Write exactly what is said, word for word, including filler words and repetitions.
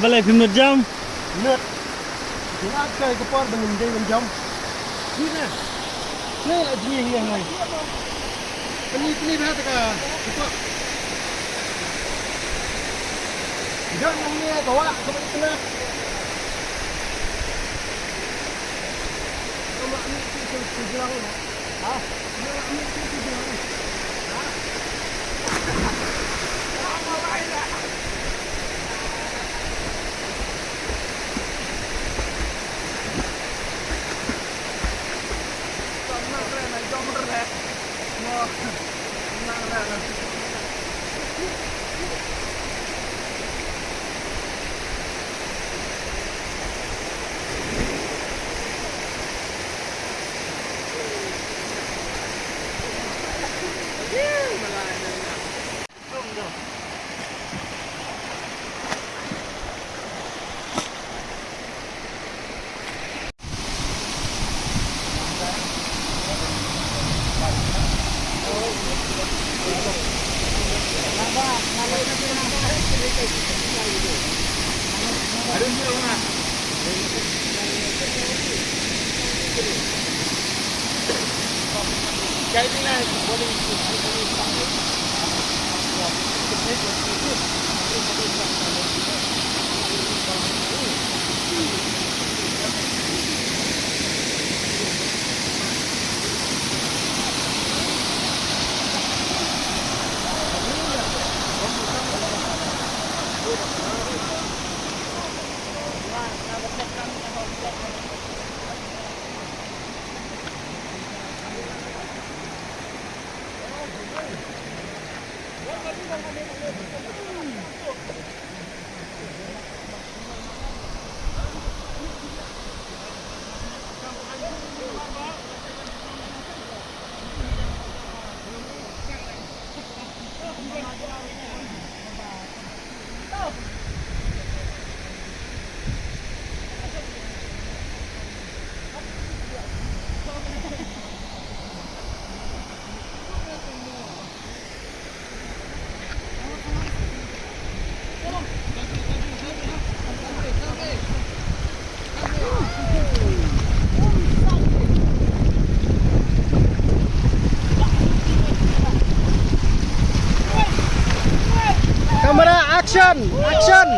Balei phim nud jam? Nud. Nga kai ka por ba ngim dei ban jam. Nud na. Nai la jingïeng ïa ngai. Pyni pyni bha ta ka. Ka por. Jam nang ne ka wah ka ba kena. Ka ma ni tu tu tu jlang. Camera, action! Action!